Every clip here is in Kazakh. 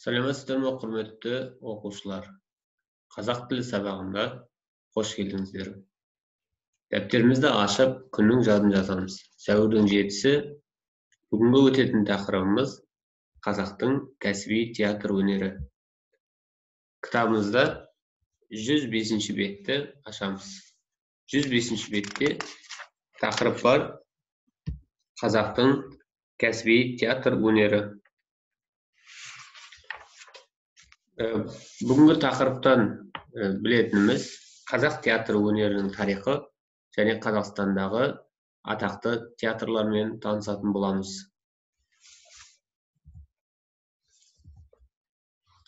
Сәлеметсіздер ме, құрметті оқушылар? Қазақ тілі сабағында қош келдіңіздер. Дәптерімізді ашып, күннің жадын жазамыз. Сәуірдің 7-сі, бүгінгі өтетін тақырыбымыз қазақтың кәсіби театр өнері. Кітабымызда 105-ші бетті ашамыз. 105-ші бетте тақырып бар: қазақтың кәсіби театр өнері. Бүгінгі тақырыптан білетініміз қазақ театр өнерінің тарихы және Қазақстандағы атақты театрлармен танысатын боламыз.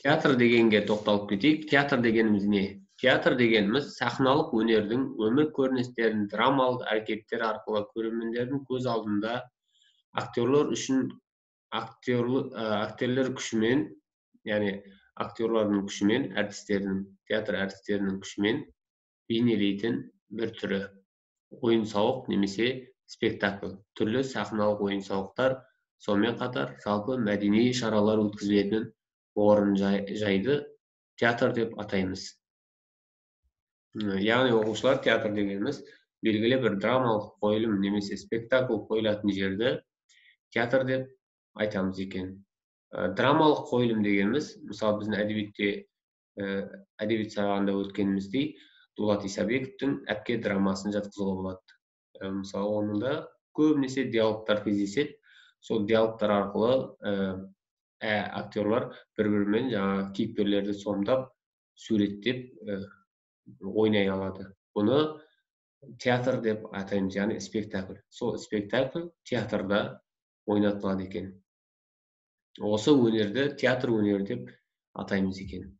Театр дегенге тоқталып кетейік. Театр дегеніміз не? Театр дегеніміз сахналық өнердің өмір көріністерін драмалық әрекеттер арқылы көрермендердің көз алдында актерлер үшін актерлер күшімен, яғни актерлардың күшімен, әртістердің, театр әртістерінің күшімен бейнелейтін бір түрі. Ойын-сауық немесе спектакль, түрлі сахналық ойын-сауықтар, сонымен қатар жалпы мәдени шаралар өткізілетін орын жайды театр деп атаймыз. Яғни оқушылар, театр дегеніміз белгілі бір драмалық қойылым немесе спектакль қойылатын жерді театр деп айтамыз екен. Драмалық қойылым дегеніміз, мысалы, біздің әдебиетте, әдебиет сабағында өткеніміздей, Дулат Исабековтің «Әпке» драмасын жатқызуға болады. Мысалы, оның да көбінесе диалогтар кездеседі. Сол диалогтар арқылы актерлар бір-бірімен жаңа кейіпкерлерді сомдап, суреттеп ойнай алады. Бұны театр деп атаймыз, яғни спектакль. Сол спектакль театрда ойнатылады екен. Осы өнерді театр өнері деп атаймыз екен.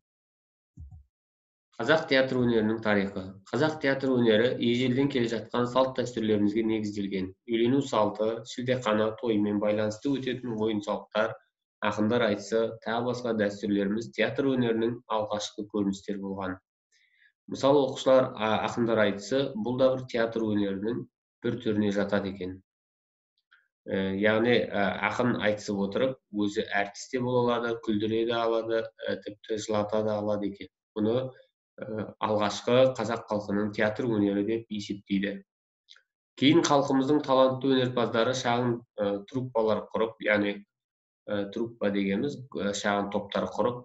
Қазақ театр өнерінің тарихы. Қазақ театр өнері ежелден келе жатқан салт дәстүрлерімізге негізделген. Үйлену салты, шілдехана тойымен байланысты өтетін ойын-сауықтар, ақындар айтысы, тағы басқа дәстүрлеріміз театр өнерінің алғашқы көріністері болған. Мысалы, оқушылар, ақындар айтысы бұл да бір театр өнерінің бір түріне жатады екен. Яғни ақын айтысып отырып, өзі әртіс те бола алады, күлдіре де алады, тіпті жылата да алады екен. Бұны алғашқы қазақ халқының театр өнері деп есептейді. Кейін халқымыздың талантты өнерпаздары шағын труппалар құрып, яғни труппа дегеніміз шағын топтар құрып,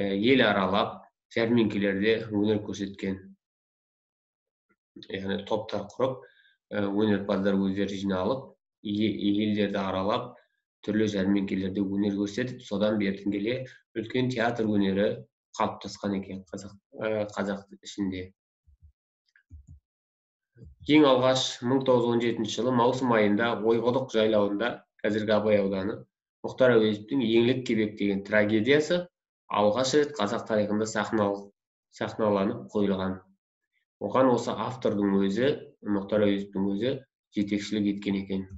ел аралап, жәрмеңкелерде өнер көрсеткен. Яғни топтар құрып, өнерпаздар өздері жиналып, елдерді аралап, түрлі жәрмеңкелерде өнер көрсетіп, содан бертін келе үлкен театр өнері қалыптасқан екен қазақ ішінде. Ең алғаш 1917 жылы маусым айында Ойқұдық жайлауында, қазіргі Абай ауданы, Мұхтар Әуезовтің «Еңлік Кебек» деген трагедиясы алғаш рет қазақ тарихында сахналанып қойылған. Оған осы автордың өзі, Мұхтар Әуезовтің өзі жетекшілік еткен екен.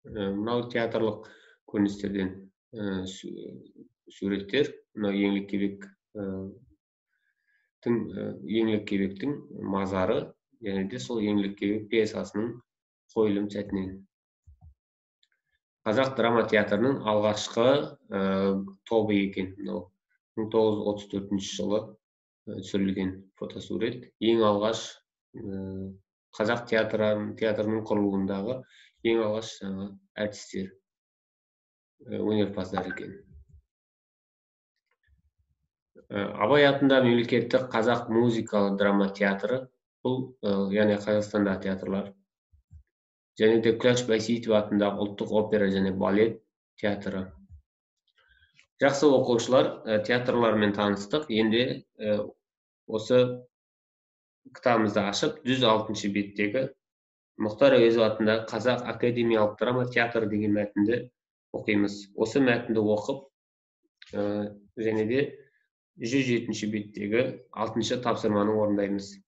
Мынау театрлық көріністерден суреттер. Мынау Еңлік Кебектің мазары, және де сол Еңлік Кебек пьесасының қойылым сәтінен. Қазақ драма театрының алғашқы тобы екен. Мынау 1934 жылы түсірілген фотосурет. Ең алғаш қазақ театрының құрылуындағы ең алғаш әртістер, өнерпаздар екен. Абай атындағы мемлекеттік қазақ музыкалы драма театры, бұл яғни Қазақстандағы театрлар. Және де Күләш Байсейітова атындағы ұлттық опера және балет театры. Жақсы, оқушылар, театрлармен таныстық. Енді осы кітабымызды ашып, 106-шы беттегі Мұхтар Әуезов атындағы Қазақ академиялық драма театры деген мәтінді оқимыз. Осы мәтінді оқып, және де 107-ші беттегі 6-шы тапсырманы орындаймыз.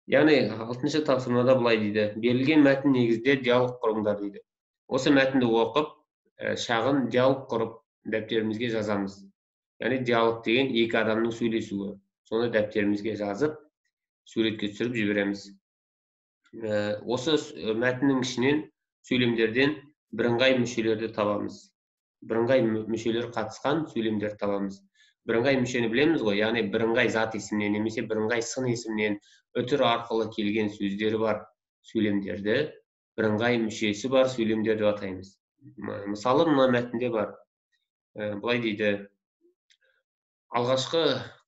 Яғни 6-шы тапсырмада былай дейді: берілген мәтін негізінде диалог құрыңдар дейді. Осы мәтінді оқып, шағын диалог құрып дәптерімізге жазамыз. Яғни диалог деген екі адамның сөйлесуі. Соны дәптерімізге жазып, суретке түсіріп жібереміз. Осы мәтіннің ішінен сөйлемдерден бірыңғай мүшелерді табамыз. Бірыңғай мүшелер қатысқан сөйлемдерді табамыз. Бірыңғай мүшені білеміз ғой, яғни бірыңғай зат есімнен немесе бірыңғай сын есімнен үтір арқылы келген сөздері бар сөйлемдерді бірыңғай мүшесі бар сөйлемдер деп атаймыз. Мысалы, мына мәтінде бар. Былай дейді: алғашқы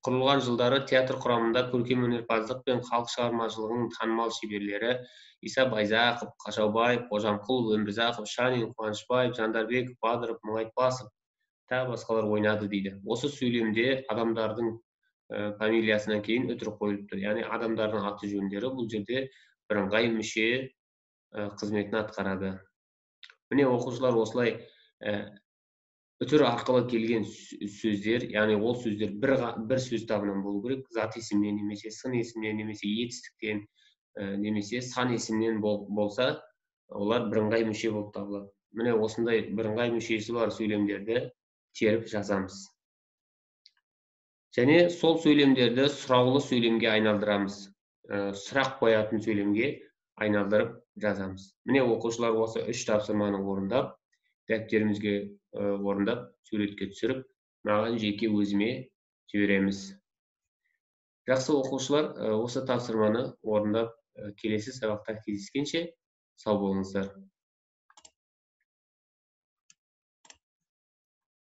құрылған жылдары театр құрамында көркем өнерпаздық пен халық шығармашылығының танымал шеберлері Иса Байзақов, Қашаубаев, Қожамқұл, Өмірзақов, Шанин, Қуанышбаев, Жандарбеков, Бадыров, Мұңайтпасов тағы басқалар ойнады дейді. Осы сөйлемде адамдардың фамилиясынан кейін үтір қойылып тұр. Яғни адамдардың аты жөндері бұл жерде бірыңғай мүше қызметін атқарады. Міне, оқушылар, осылай үтір арқылы келген сөздер, яғни ол сөздер бір сөз табынан болу керек, зат есімнен немесе сын есімнен немесе етістіктен немесе сан есімнен болса, олар бірыңғай мүше болып табылады. Міне, осындай бірыңғай мүшесі бар сөйлемдерді теріп жазамыз. Және сол сөйлемдерді сұраулы сөйлемге айналдырамыз. Сұрақ қоятын сөйлемге айналдырып жазамыз. Міне, оқушылар, осы үш тапсырманы орындап, дәптерімізге орындап, суретке түсіріп, маған жеке өзіме жібереміз. Жақсы, оқушылар, осы тапсырманы орындап, келесі сабақта кездескенше сау болыңыздар.